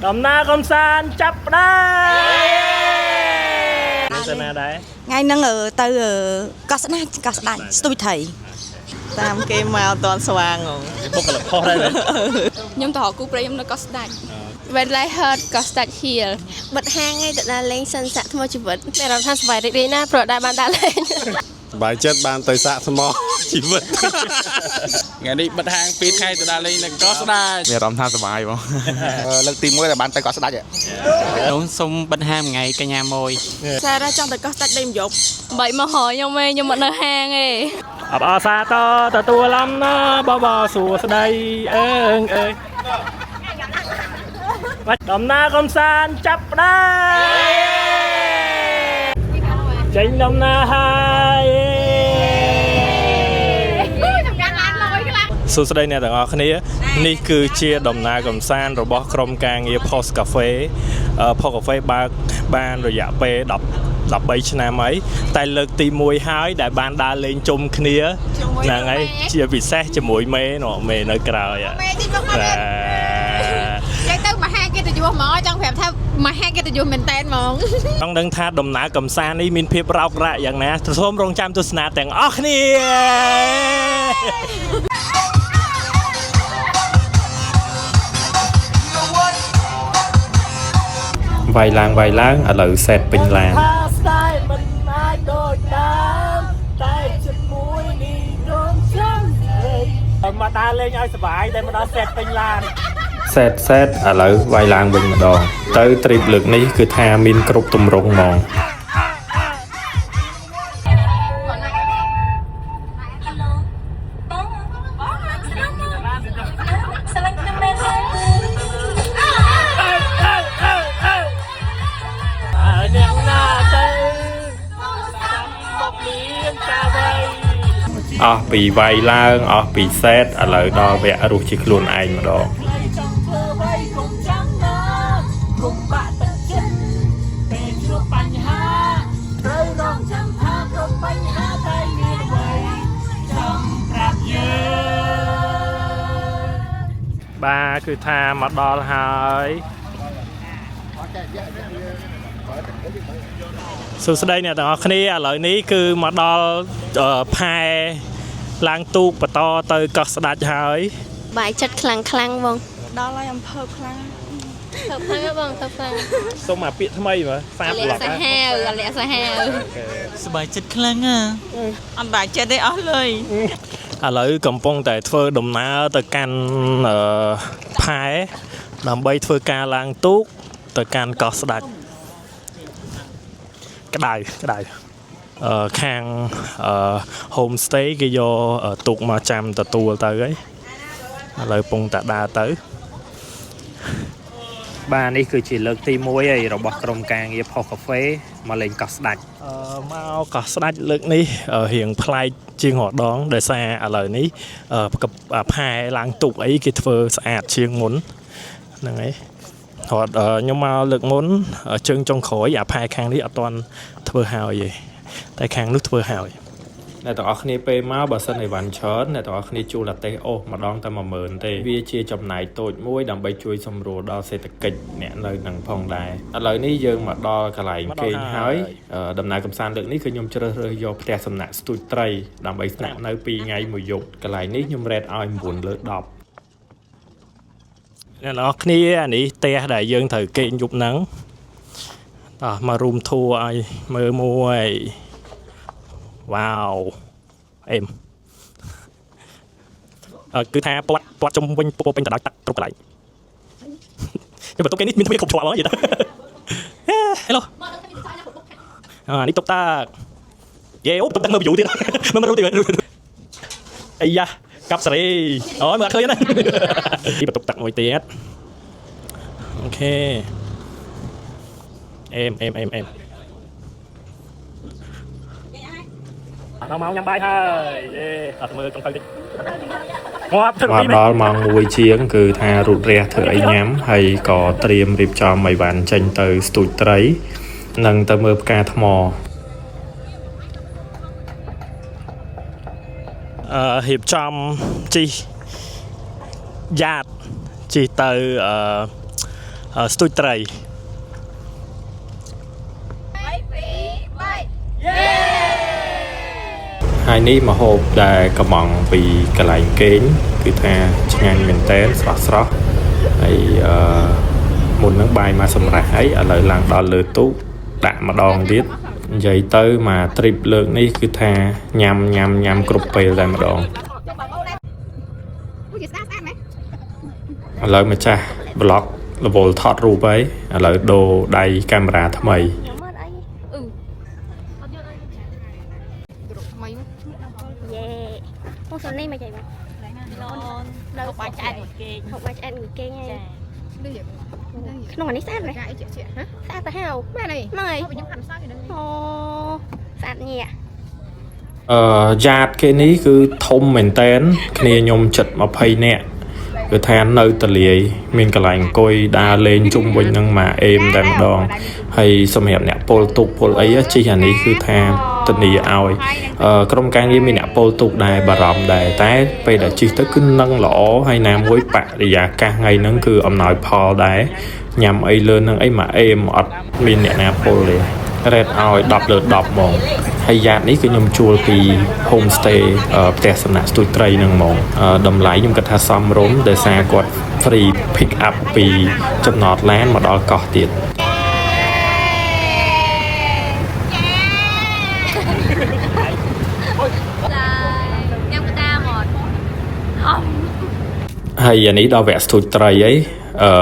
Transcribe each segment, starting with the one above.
ដំណើរកំសាន្តចាប់ផ្ដើមមានទៅណាដែរ? ថ្ងៃហ្នឹងទៅកោះស្ដាច់កោះស្ដាច់ស្ទូចត្រី តាមគេមកអត់ទាន់ស្វាងហង បុគ្គលិកផុសដែរមែន? ខ្ញុំទៅរកគូព្រៃខ្ញុំនៅកោះស្ដាច់ When I heard កោះស្ដាច់ Hill។ បិទហាងឯងទៅដើរលេងសិនសាក់ថ្មជីវិតមានអារម្មណ៍ថាសប្បាយរីករាយណាស់ព្រោះដែលបានដើរលេង សប្បាយចិត្តបានទៅសាកថ្មជីវិត ថ្ងៃនេះបិទហាង2ថ្ងៃទៅដើរលេងនៅកោះស្ដាច់ មានអារម្មណ៍ថាសប្បាយបង លើកទី1ដែលបានទៅកោះស្ដាច់ ខ្ញុំសុំបិទហាងមួយថ្ងៃកញ្ញាមួយ សារ៉ាចង់ទៅកោះស្ដាច់ដេកមួយយប់ បីមកហើយខ្ញុំឯងខ្ញុំអត់នៅហាងទេ អបអរសាទរទទួលអំណរបបសួស្ដីអើងអើយបាច់ដំណើរកំសាន្តចាប់ផ្ដើមចេញដំណើរហើយ។ សួស្តីអ្នកទាំងអស់គ្នានេះគឺជាដំណើរកំសាន្តរបស់ក្រុមការងារ Post Cafe Post Cafe បើកបានរយៈពេល10 13ឆ្នាំហើយតែលើកទី1ហើយដែលបានដើរលេងជុំគ្នាហ្នឹងហើយជាពិសេសជាមួយមេនោះមេនៅក្រោយ មេទីមកមក បាទ និយាយទៅមហាកិត្តិយសហ្មងចង់ប្រាប់ថាមហាកិត្តិយសមែនតែនហ្មង ចង់ដឹងថាដំណើរកំសាន្តនេះមានភាពរោគរាក់យ៉ាងណាសូមរងចាំទស្សនាទាំងអស់គ្នា។ វាយឡើងវាយឡើងឥឡូវសេតពេញឡាន ថាស្ដាយមិនអាចដូចដើមតែជាមួយនេះរងចាំមកដើរលេងឲ្យសប្បាយតែមកដល់សេតពេញឡាន សេតសេតឥឡូវវាយឡើងវិញម្ដង ទៅ trip លើកនេះគឺថាមានគ្រប់ទម្រង់ហ្មង អើអ្នកណាទៅមកលៀងតាវៃ អស់ពីវាយឡើងអស់ពីសេតឥឡូវដល់វគ្គរស់ជាខ្លួនឯងម្ដង ចង់ធ្វើអ្វីកុំចាំណាកុំបាក់ទឹកចិត្តពេលជួបបញ្ហាត្រូវរងចាំថាគ្រប់បញ្ហាតែមានអ្វីចង់ប្រាប់យើងបាទគឺថាមកដល់ហើយសួស្តីអ្នកទាំងអស់គ្នាឥឡូវនេះគឺមកដល់ផែឡើងទូកបន្តទៅកោះស្ដាច់ហើយ បាយចិត្តខ្លាំងខ្លាំងបង ដល់ហើយអំភើបខ្លាំង ធ្វើខ្លាំងបងធ្វើខ្លាំង សូមអាពាក្យថ្មីមើលសាប អល ប្លុក ៈសាហាវអលៈសាហាវ សប្បាយចិត្តខ្លាំងណាស់ អត់បាយចិត្តទេអស់លុយ ឥឡូវកំពុងតែធ្វើដំណើរទៅកាន់ផែដើម្បីធ្វើការឡើងទូកទៅកាន់កោះស្ដាច់ក្តៅក្តៅខាងhome stay គេយកទូកមកចាំទទួលទៅហើយឥឡូវពងតែដើរទៅបាទនេះគឺជាលើកទី1ហើយរបស់ក្រុមការងារផុសកាហ្វេមកលេងកោះស្ដាច់មកកោះស្ដាច់លើកនេះរៀងប្លែកជាងរដងដោយសារឥឡូវនេះផែឡើងទូកអីគេធ្វើស្អាតជាងមុនហ្នឹងហើយរត់ខ្ញុំមកលើកមុនជើងចុងក្រោយអាផែខាងនេះអត់ទាន់ធ្វើហើយទេតែខាងនោះធ្វើហើយ អ្នកទាំងអស់គ្នាពេលមកបើសិនអីវ៉ាន់ច្រើនអ្នកទាំងអស់គ្នាជួលឡាតេអូសម្ដងតែ10000ទេវាជាចំណែកតូចមួយដើម្បីជួយសម្រួលដល់សេដ្ឋកិច្ចអ្នកនៅនឹងផងដែរឥឡូវនេះយើងមកដល់កន្លែងគេងហើយដំណើរកម្សាន្តលើកនេះគឺខ្ញុំជ្រើសរើសយកផ្ទះសំណាក់ស្ទូចត្រីដើម្បីស្នាក់នៅ2ថ្ងៃមួយយប់កន្លែងនេះខ្ញុំ rate ឲ្យ9លើ10 អ្នកនរគ្នាអានេះផ្ទះដែលយើងត្រូវគេងយប់ហ្នឹងតោះមក room tour ឲ្យមើលមួយវ៉ាវអេមគឺថាពាត់ពាត់ជុំវិញពោពេញទៅដោយទឹកគ្រប់កន្លែងខ្ញុំបន្ទប់គេនេះមានទ្វារគ្រប់ច្រកហ្មងនិយាយទៅ Hello អានេះតុកតាយេអូបន្ទប់ទឹកមើល view ទៀតមើលមើលរូបទៀតអាយ៉ាកាប់សេរីអូយមើលអត់ឃើញណានេះបន្ទប់ទឹកមួយទៀត OK អេមអេមអេមអេមដល់មកញ៉ាំបាយហើយអេអត់មើលចុងទៅតិចងាប់ទៅ មកដល់ម៉ោង1ជាង គឺថារូតរះធ្វើអីញ៉ាំហើយក៏ត្រៀមរៀបចំអីវ៉ាន់ចេញទៅស្ទូចត្រី និងទៅមើលផ្កាថ្ម រៀបចំជិះយ៉ាតជិះទៅ ស្ទូចត្រី ហើយនេះម្ហូបដែលកំងពីកន្លែងគេងគឺថាឆ្ងាញ់មែនតែនស្រស់ស្រស់ហើយអឺមុនហ្នឹងបាយមកសម្រាប់ហើយឥឡូវឡើងដល់លើទូកដាក់ម្ដងទៀតនិយាយទៅមក trip លើកនេះគឺថាញ៉ាំញ៉ាំញ៉ាំគ្រប់ពេលតែម្ដង អូយស្អាតស្អាតមែន ឥឡូវម្ចាស់ vlog រវល់ថតរូបហើយឥឡូវដូរដៃកាមេរ៉ាថ្មី ខ្ញុំអត់អីអឺ ថ្មី យេបងសំនេះមកចៃបង ដល់បាច់ឆ្អែតមួយគេ ហូបបាយឆ្អែតមួយគេងហើយ នេះ ក្នុងអានេះស្អាតមែន កាអីជាជាហ៎ ស្អាតទៅហៅ មែនអី ហ្នឹងហើយ ខ្ញុំហាត់សើហ្នឹង អូស្អាតញាក់ អឺយ៉ាតគេនេះគឺធំមែនតែនគ្នាខ្ញុំចិត្ត20នាក់គឺថានៅតលាយមានកន្លែងអង្គុយដើរលេងជុំវិញនឹងមកអេមតែម្ដងហើយសម្រាប់អ្នកពលទុកពលអីជិះអានេះគឺថាធានាឲ្យអឺក្រុមការងារមានអ្នកពលទុកដែរបារម្ភដែរតែពេលដែលជិះទៅគឺនឹងល្អហើយណាមួយបរិយាកាសថ្ងៃហ្នឹងគឺអំណោយផលដែរញ៉ាំអីលើនឹងអីមកអេមអត់មានអ្នកណាពលទេ rate ឲ្យ10លើ10ហ្មងហើយយ៉ាតនេះគឺខ្ញុំជួលពី home stay ផ្ទះសំណាក់ស្ទូចត្រីហ្នឹងហ្មងតម្លៃខ្ញុំគិតថាសមរម្យដោយសារគាត់ free pick up ពីចំណតឡានមកដល់កោះទៀត ញ៉ាំតាមក ហើយអានេះដល់វគ្គស្ទូចត្រីអីអឺ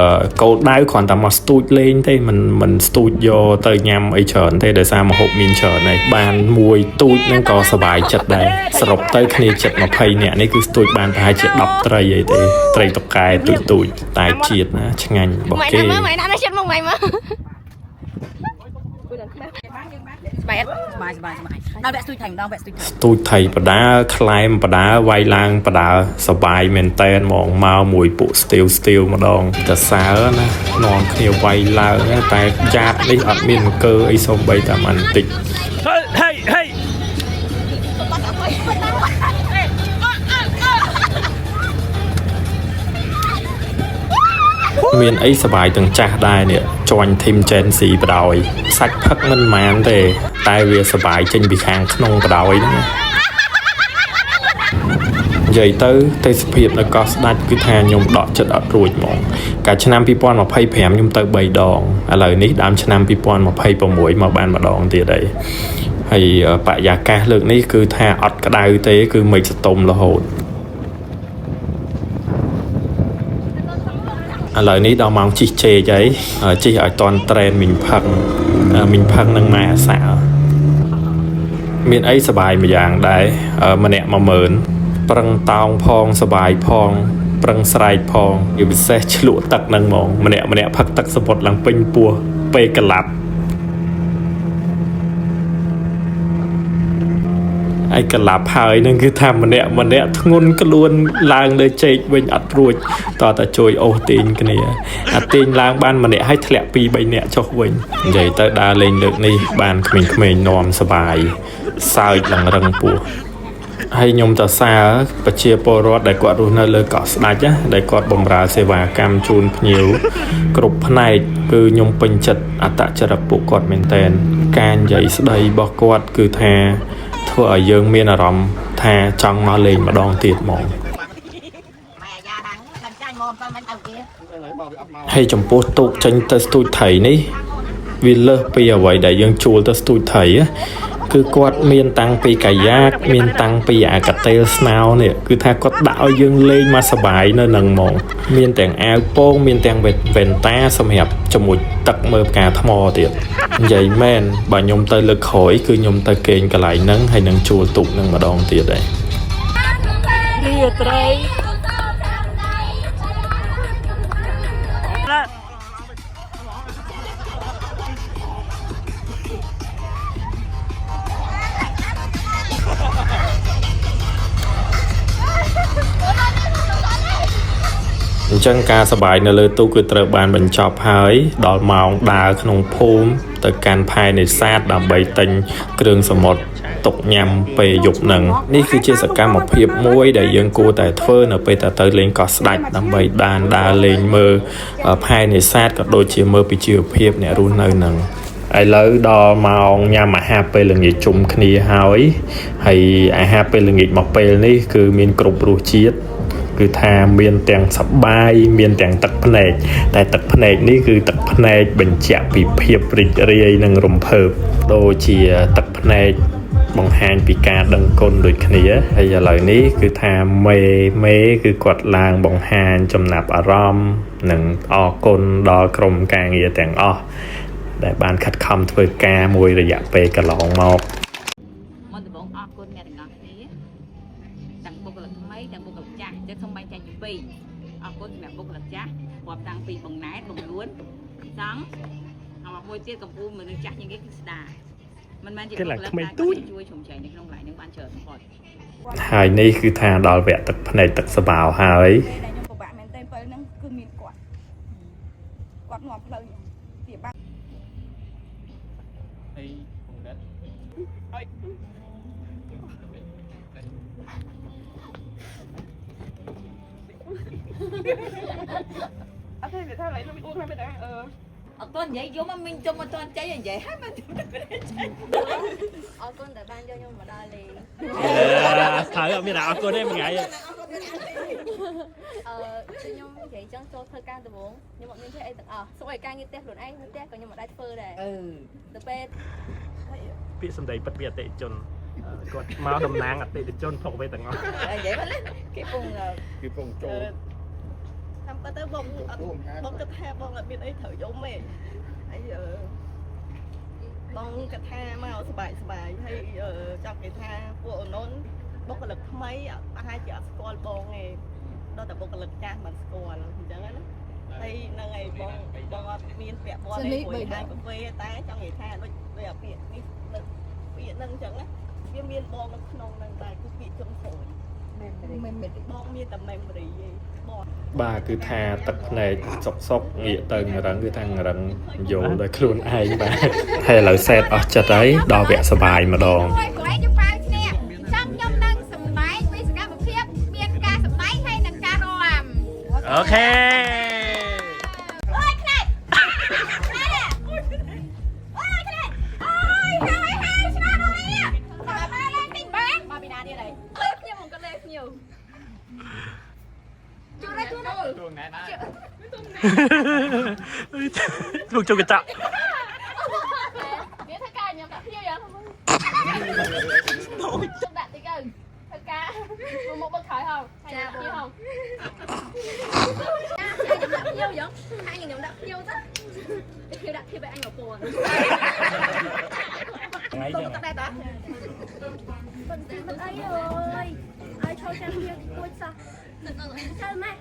គោលដៅគ្រាន់តែមកស្ទូចលេងទេមិនមិនស្ទូចយកទៅញ៉ាំអីច្រើនទេដោយសារម្ហូបមានច្រើនហើយបានមួយទូចហ្នឹងក៏សប្បាយចិត្តដែរសរុបទៅគ្នាចិត្ត20នាក់នេះគឺស្ទូចបានប្រហែលជា10ត្រីអីទេត្រីតកែទូចទូចតែជាតិណាឆ្ងាញ់របស់ ម៉ៃ គេ ណាមើលម៉ៃណាណាចិត្តមកម៉ៃមើល ស្បាយស្បាយស្បាយស្បាយដល់វគ្គស្ទូចថៃម្ដងវគ្គស្ទូចថៃ ស្ទូចថៃបដាក្លែមបដាវាយឡើងបដាសបាយមែនតែនហ្មងមកមួយពួកស្ទាវស្ទាវម្ដងតសើណានាំគ្នាវាយឡើងណាតែយ៉ាតនេះអត់មានអង្គើអីសំបីតែមិនតិច ហេហេហេ មានអីសបាយទាំងចាស់ដែរនេះចាញ់ធីម Gen Z បដ ாய் សាច់ផឹកមិនម៉ានទេ តែវាសបាយចេញពីខាងក្នុងបដ ாய் ហ្នឹងណានិយាយទៅទេសភាពនៅកោះស្ដេចគឺថាខ្ញុំដកចិត្តអត់រួចហ្មងកាលឆ្នាំ2025ខ្ញុំទៅ3ដងឥឡូវនេះដើមឆ្នាំ2026មកបានម្ដងទៀតហើយហើយបរិយាកាសលើកនេះគឺថាអត់ក្តៅទេគឺមេឃសតុំរហូត ឥឡូវនេះដល់ម៉ោងជិះជែកហើយជិះឲ្យតន់ត្រេនមីងផឹងមីងផឹងនឹងម៉ែអាសាមានអីសបាយមួយយ៉ាងដែរម្នាក់10000ប្រឹងតោងផងសបាយផង ប្រឹងស្រែកផងជាពិសេសឆ្លក់ទឹកនឹងហ្មងម្នាក់ម្នាក់ផឹកទឹកសមុទ្រឡើងពេញពោះពេលកលាប់ ឯកលាប់ហើយនឹងគឺថាម្នាក់ម្នាក់ធ្ងន់ខ្លួនឡើងលើជែកវិញអត់រួចតើតើជួយអូសទាញគ្នាអាទាញឡើងបានម្នាក់ហើយធ្លាក់2 3នាក់ចុះវិញនិយាយទៅដើរលេងលើកនេះបានក្មេងៗនាំសបាយសើចឡើងរឹងពោះហើយខ្ញុំតសើប្រជាពលរដ្ឋដែលគាត់រស់នៅលើកោះស្ដេចណាដែលគាត់បម្រើសេវាកម្មជូនភ្ញៀវគ្រប់ផ្នែកគឺខ្ញុំពេញចិត្តអត្តចរិតពួកគាត់មែនតែនការនិយាយស្ដីរបស់គាត់គឺថាធ្វើឲ្យយើងមានអារម្មណ៍ថាចង់មកលេងម្ដងទៀតហ្មងហើយចំពោះទូកចេញទៅស្ទូចថៃនេះវាលើសពីអ្វីដែលយើងជួលទៅស្ទូចថៃណាគឺគាត់មានតាំងពីកាយ៉ាកមានតាំងពីអាកាតេលស្នោនេះគឺថាគាត់ដាក់ឲ្យយើងលេងមកសប្បាយនៅនឹងហ្មងមានទាំងអាវពោងមានទាំងវ៉ែនតាសម្រាប់ជាមួយទឹកមើលផ្កាថ្មទៀតនិយាយមែនបើខ្ញុំទៅលើកក្រោយគឺខ្ញុំទៅគេងកន្លែងហ្នឹងហើយនឹងជួលទូកហ្នឹងម្ដងទៀតដែរ និ ញ្ចឹងការសប្បាយនៅលើទូកគឺត្រូវបានបញ្ចប់ហើយដល់ម៉ោងដើរក្នុងភូមិទៅកាន់ផែនេសាទដើម្បីទិញគ្រឿងសមុទ្រទុកញ៉ាំពេលយប់នឹងនេះគឺជាសកម្មភាពមួយដែលយើងគួរតែធ្វើនៅពេលតទៅលេងកោះស្ដេចដើម្បីបានដើរលេងមើលផែនេសាទក៏ដូចជាមើលពីជីវភាពអ្នករស់នៅនឹង ឥឡូវដល់ម៉ោងញ៉ាំអាហារពេលល្ងាចជុំគ្នាហើយហើយអាហារពេលល្ងាចមកពេលនេះគឺមានគ្រប់រសជាតិគឺថាមានទាំងសបាយមានទាំងទឹកភ្នែកតែទឹកភ្នែកនេះគឺទឹកភ្នែកបញ្ជាក់ពីភាពរីករាយនិងរំភើបដូចជាទឹកភ្នែកបង្ហាញពីការដឹងគុណដូចគ្នាហើយឥឡូវនេះគឺថាមេមេគឺគាត់ឡើងបង្ហាញចំណាប់អារម្មណ៍និងអរគុណដល់ក្រុមការងារទាំងអស់ ដែលបានខិតខំធ្វើការមួយរយៈពេលកន្លងមក មុនដំបូងអរគុណអ្នកទាំងអស់គ្នាទាំងបុគ្គលិកថ្មីទាំងបុគ្គលិកចាស់ចឹងសូមបែងចែកជាពីរអរគុណសម្រាប់បុគ្គលិកចាស់រាប់តាំងពីបងណែតបងលួនសង្ឃហើយមួយទៀតកម្ពុជាមនុស្សចាស់ជាងគេគឺស្ដាមិនមែនជា គេ បុគ្គលិក ឡើងក្មេង តែ ទូច គាត់ជួយជ្រោមជ្រែងនៅក្នុងកន្លែងហ្នឹងបានច្រើនបំផុត ហើយនេះគឺថាដល់វគ្គទឹកភ្នែកទឹកសបោហើយ ពេលដែលខ្ញុំពិបាកមែនទែនពេលហ្នឹងគឺមានគាត់គាត់នាំផ្លូវខ្ញុំវាបាក់ អត់តនិយាយយំមិញជុំអត់តចេញនិយាយហើយមិន អរគុណដែលបានយកខ្ញុំមកដល់លេង ត្រូវអត់មានអរគុណទេមួយថ្ងៃ អឺខ្ញុំនិយាយចឹងចូលធ្វើការដំបូងខ្ញុំអត់មានចេះអីទាំងអស់សូម្បីការងារផ្ទះខ្លួនឯងផ្ទះក៏ខ្ញុំអត់ដែរធ្វើដែរ អឺ ទៅពេល ពាក្យសម្ដីពិតពីអតិថិជនគាត់មកតំណាងអតិថិជនផុកវេទាំងអស់ និយាយមកគេពង គឺពងចូល តាមពិតទៅបងអត់បងគិតថាបងអត់មានអីត្រូវយំទេហើយអឺបងគិតថាមកសប្បាយសប្បាយហើយអឺចង់គេថាពួកអូននបុគ្គលិកថ្មីអត់ប្រហែលជាអត់ស្គាល់បងទេដល់តែបុគ្គលិកចាស់មិនស្គាល់អញ្ចឹងណាហើយហ្នឹងហើយបងបងអត់មានពាក់ព័ន្ធអីមួយហាងកាហ្វេតែចង់និយាយថាដូចដូចអាពាក្យនេះលើកពាក្យហ្នឹងអញ្ចឹងណាវាមានបងនៅក្នុងហ្នឹងដែរគឺពាក្យចុងក្រោយបងមានតែ memory ទេបង បាទគឺថាទឹកភ្នែកសុកសុកងាកទៅងរឹងគឺថាងរឹងយល់ដោយខ្លួនឯងបាទហើយឥឡូវសេតអស់ចិត្តហើយដល់វគ្គសបាយម្ដង ខ្លួនឯងខ្ញុំប៉ាវឈ្នះអញ្ចឹងខ្ញុំនឹងសម្ដែងពីសកម្មភាពមានការសម្ដែងហើយនិងការរាំ អូខេ អូយខ្លាចខ្លាចអូយខ្លាចអូយហើយហើយឆ្លាតដល់នេះបាទឡើងទិញបាន មកពីណាទៀតហើយលេភ្ញៀវមកគាត់លេភ្ញៀវ ជួយដល់ជួយដល់ ជួបជុំកញ្ចក់ វាធ្វើការខ្ញុំដាក់ភ្ញៀវយ៉ាងជុំដាក់តិចទៅធ្វើការមកមកក្រោយហងចាភ្ញៀវហងខ្ញុំដាក់ភ្ញៀវយ៉ាងហាខ្ញុំដាក់ភ្ញៀវទៅភ្ញៀវដាក់ធៀបឲ្យអញមកពណ៌ ថ្ងៃចឹង ទឹកដែរតា មិនអីអើយឲ្យឈោចាំភ្ញៀវគួចសោះទៅម៉ែ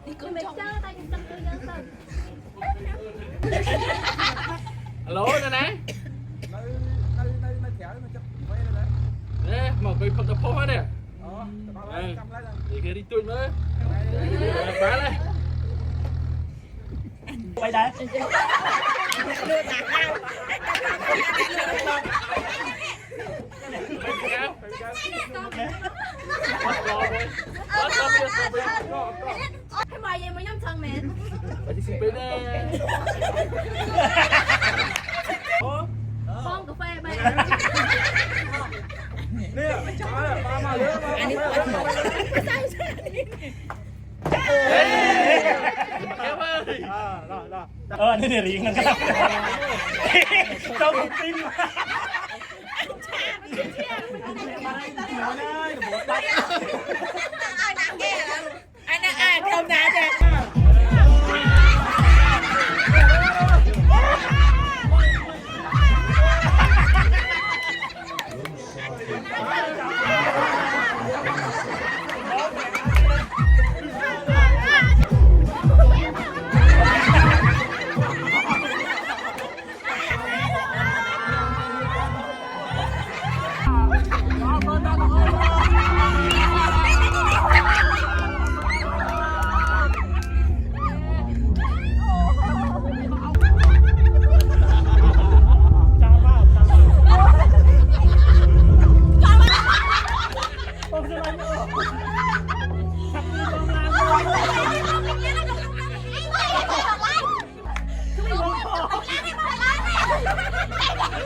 នេះគុំមិនចើតែខ្ញុំចង់ជួយយើងទៅ ហៅឡូណាណានៅនៅនៅនៅក្រៅមកចាប់កាហ្វេដែរមកពេលផឹកទៅផុសហ្នឹងអូចាំឡើយនេះគេរីទួចមើលបានហើយ អីដែរ ហើយមកយាយមកខ្ញុំចង់មែន បងកាហ្វេបែរ អឺនេះរៀងហ្នឹងចូលទីម អាណាអាក្រុមណាចា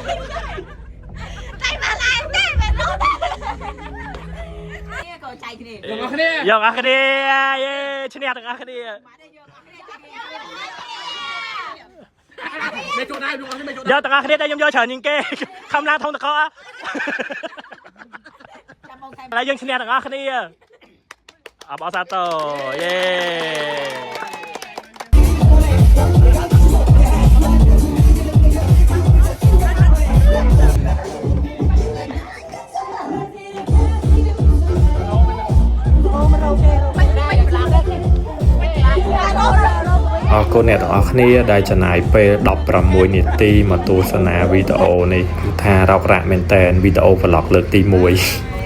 តែមកឡើងទេមិនรู้ទេ ក៏ចែកគ្នា យកអស់គ្នា យកអស់គ្នាយេឈ្នះទាំងអស់គ្នា មេចូលដែរយកអស់គ្នាមេចូល យកទាំងអស់គ្នាតែខ្ញុំយកច្រើនជាងគេខំឡើងធំតក ចាំបងថែម ឥឡូវយើងឈ្នះទាំងអស់គ្នាអបអរសាទរយេ អរគុណអ្នកទាំងអស់គ្នាដែលចំណាយពេល16នាទីមកទស្សនាវីដេអូនេះគឺថារោគរ៉ាក់មែនតែនវីដេអូ vlog លើកទី1។